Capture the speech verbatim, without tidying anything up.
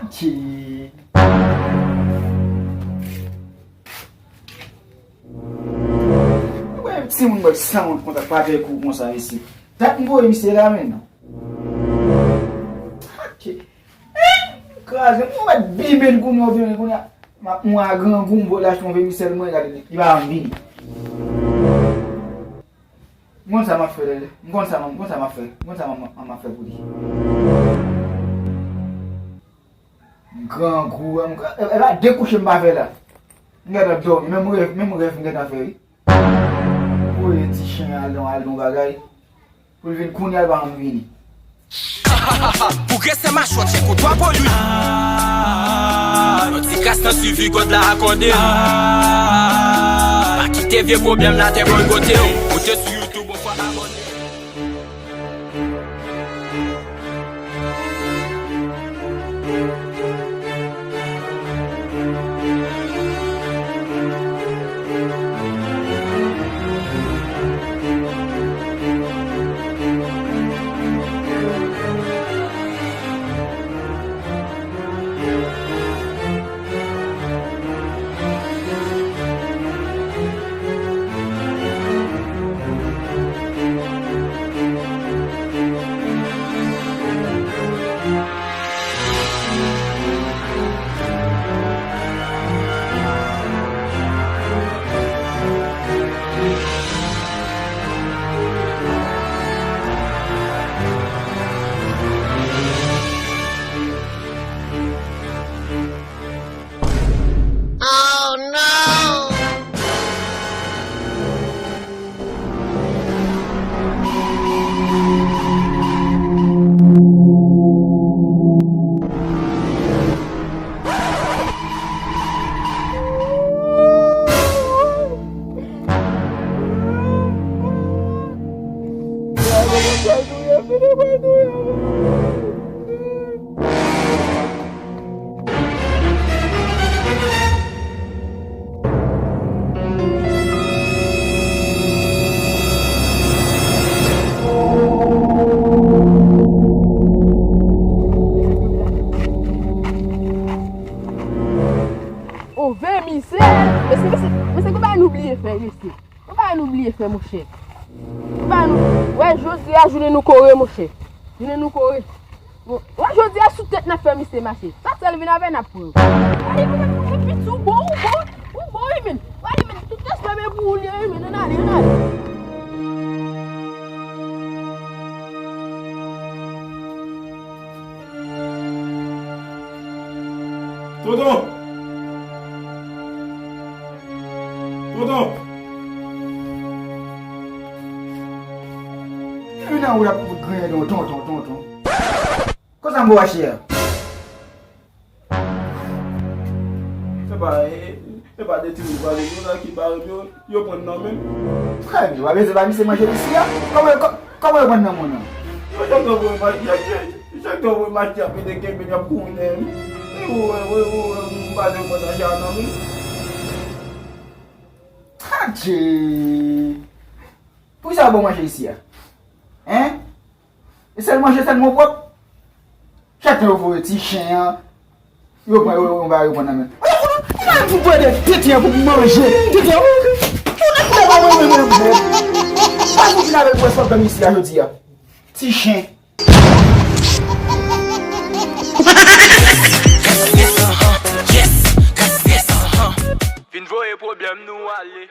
Ki Mwen timoun mwen sanwont konsa pa vle kou konsa isi. Dat m voye misye la men non. Kraze, mwen mèt bimen kounye a, bimen kounye a. M ap mwen a grangou, m voye l achte yon vèmisèl mwen, gade, li pa janm vini. M konn sa m ap fè, m konn sa m, m konn sa m ap fè, m konn sa m, m, m ap fè pou li. M grangou, m gran, e, e pa de kouche m pa fè la. M gentan dòmi, menm rèv, menm rèv m gentan fè, wi. Voye ti chen al nan, al nan bagay. Pou l vin kounye a, l pa janm vini. Pou gresè machwè, tchèk ou twa pwodui. Yon ti kras nan sivi, God la akòde. Pa kite vye pwoblèm latè bòykote w. Ou te sou YouTube, on fwa abòne. Oh no! O vèmisèl! Mesye, mesye, mesye, gon bagay nou bliye fè, mesye. Gon bagay nou bliye fè, monchè. Gon bagay nou, wè, jodi a, jounen nou kore, monchè. Jounen nou kore. Bon, wè, jodi a, sou tèt n ap fè misye mache. Sa sèl vin avè n ap pran. Ay, mwen, mwen, mwen, piti, ou bon, ou bon, ou bon, wi, men. Wè, men, tout respè, men, pou ou, li, wi, men, ann ale, ann ale. Tonton! Tonton! Vin nan wout ap fout griyen don, tonton, tonton. Konsa m bo achte a. Se pa, e, e, e pa de ti bout valiz yo la ki bare m yo, yo pran nan men m. Frè m, yo pa bezwen ba misye manje isi a. Kòman, kò-, kòman yo pran nan men w nan? Yo chak tan voye manje, yo, yo, yo chak tan voye manje ap vide kenbe, y ap kouri dèyè m. Ou wè, ou wè, ou wè, m pa de pran nan men m. Adje! Poukisa yo ba w manje isi a? Hein? E sèl manje, sèl mwen pwòp? Chak tan yo voye ti chen an, yo pran, yo, yo, yo, yo pran nan men. Ou pa fout, ou pa fout voye de tenten an pou manje. Tenten an, ou, ou, ou pa fout vin avèk mwen sòt nan isi a jodi a. Ti chen. Vin voye pwoblèm nou ale.